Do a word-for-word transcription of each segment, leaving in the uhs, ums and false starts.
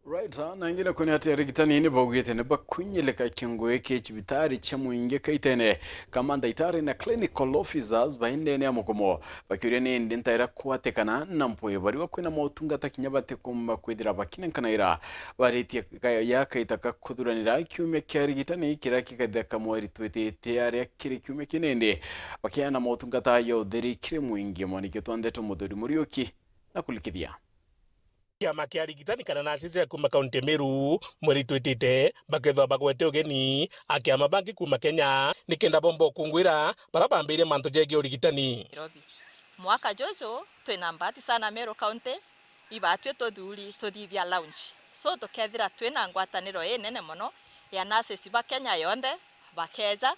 Right, ah, na ingine kwene ati arigitani ni baugite ni bakwinyilika kiungo giki cibitari cia mwingi kaitene, kama ndaitari na clinical officers baindene ya mukomo, bakiuria ni indi ntaira kwatikana na mpwi bariwa kwina motungata kinya batikumba kwithira bakinenkanaira. Baritie ka-, ya kaita ka kuthuranira kiumia kia arigitani kiria kikatheka mweri twitite aria kiri kiumia kinindi, bakiana motungata ya utheri kiri mwingi. Mwaniki twa ndeto Muthuri Muriuki na kulikithia. Kiama kia arigitani kana nurses a kuuma kaunti ya Meru, mweri twitite, bakethwa bagwete ugeni a kiama bangi kuuma Kenya, nikenda bomba ukungwira bara bambirie mantu jegie urigitani. Nairobi. Mwaka juju, twina mbati sana Meru County, ibatwi tuthuri tuthithia launch. So, tukethira twina ngwataniro inene mono ya nurses ba Kenya yonthe, bakeja,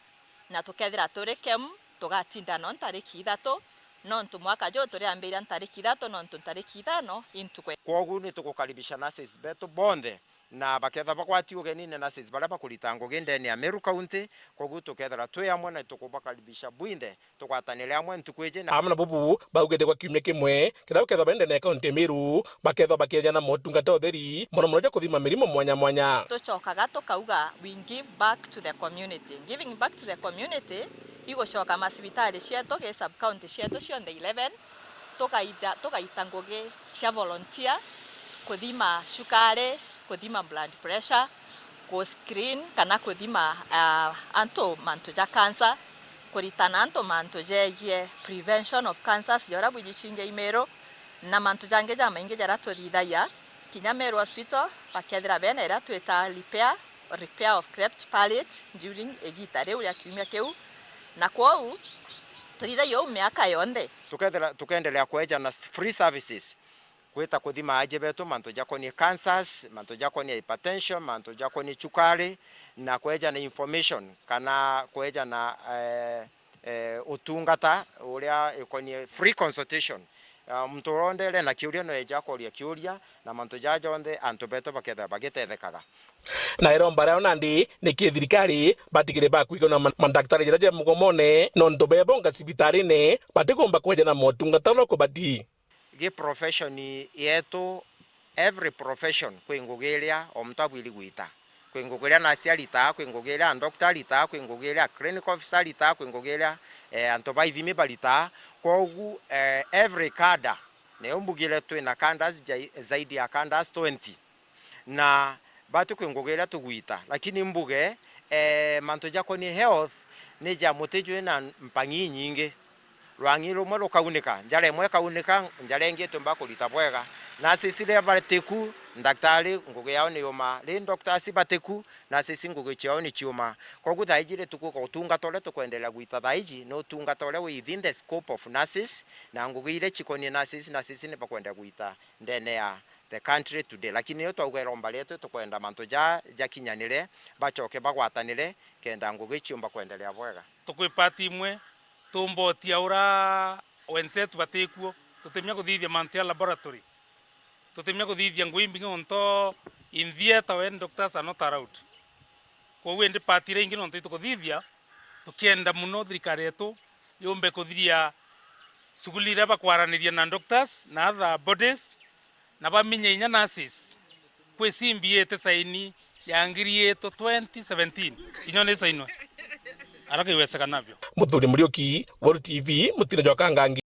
na tukethira turi kemu, tugatinda no ntariki ithatu, nontu mwaka juu turiambiria ntariki ithatu, nontu ntariki ithano i ntuku. Kwogu ni tugukaribisha nurses betu bonthe, na bakethwa bagwati ugenine nurses baria bakurita ngugi ndene ya Meru County, kwogu tukethira twi amwe na tukubakaribisha bwinthe, tugwatanire amwe ntuku iji na. Amwe na bubu baugite gwa kiumia kimwe, kethira bakethwa bende na kaunti ya Meru, bakethwa bakieja na motungata utheri, mono mono ja kuthima mirimo mwanya mwanya. Tucokaga tukauga, we give back to the community. Giving back to the community, igucoka macibitari cietu, gi sub county cietu cionthe eleven, tugaita, tugaita ngugi cia volunteer, kuthima cukari, kuthima blood pressure, ku screen kana kuthima, ah, antu mantu ja cancer, kuritana antu mantu jegie prevention of cancers, ja uria bwiji cingi i Meru, na mantu jangi jamaingi jaria tuthithagia. Kinya Meru Hospital, bakethira bena iria twita repair, repair of cleft palate during igita riu ria kiumia kiu, na kwou tuthithagia uu miaka yonthe. Tukethira, tukendelea kweja na s-, free services. Gwita kuthima aji betu mantu jakonie cancers, mantu jakonie hypertension, mantu jakonie cukari, na kweja na information kana kweja na, eh, eh, utungata uria ikonie free consultation. Ah, muntu uria wonthe ena kiuria no eja akoria kiuria, na mantu jaja jonthe antu betu bakethira bagitethekaga. Na iromba riao nandi ni ki thirikari batigire bakwigua na ma-, mandaktari jaria ja mugomone, nontu bebonga cibitarine batikumba kweja na motungata uria kubati. Gi profession yetu, every profession kwi ngugi iria o muntu abwiri gwita. Kwi ngugi iria nurse aritaa, kwi ngugi iria doctor aritaa, kwi ngugi iria clinical officer aritaa, kwi ngugi iria, eh, antu ba ithimi baritaa. Kwogu, eh, every cadre, niyo mbugire twina cadres jai-, zaidi ya cadres twenty. Na batu kwi ngugi iria tugwita, lakini mbuge, eh, mantu jakonie health ni ja muti jwina mpang'i inyingi. Rwang'i rumwe rukaunika, njara imwe ikaunika, njara ingi itiumba kurita bwega. Nurses riria batiku, ndaktari ngugi yao ni yuma. Ri doctors batiku, nurses ngugi ciao ni ciuma. Kwogu thaa iji ri tukuga utungata uria tukwendelea gwita thaa iji ni utungata uria within the scope of nurses, na ngugi iria cikonie nurses, nurses ni bakwendelea gwita ndene ya the country today. Lakini niyo twauga iromba rietu, tukwenda mantu ja, jakinyanire, bacoke bagwatanire, kenda ngugi ciumba kwendelea bwega. Tukwi part imwe, tumbotia ura wenzetu batikuo, tutimenya kuthithia mantu ya laboratory. Tutimenya kuthithia ngugi imbingi onto in theater when doctors are not around. Kwoguo indi part iria ingi nontu itukuthithia, tukienda muno thirikari yetu yumbe kuthiria shughuli iria bakwaraniria na doctors na other bodies, na bamenye inya nurses. Kwi C B A itisaini ya ngiri itu twenty seventeen, kinya ni isainwe. Ara kiweseka nabio. Muthuri Muriuki, Weru T V, mutino jwa Kangangi.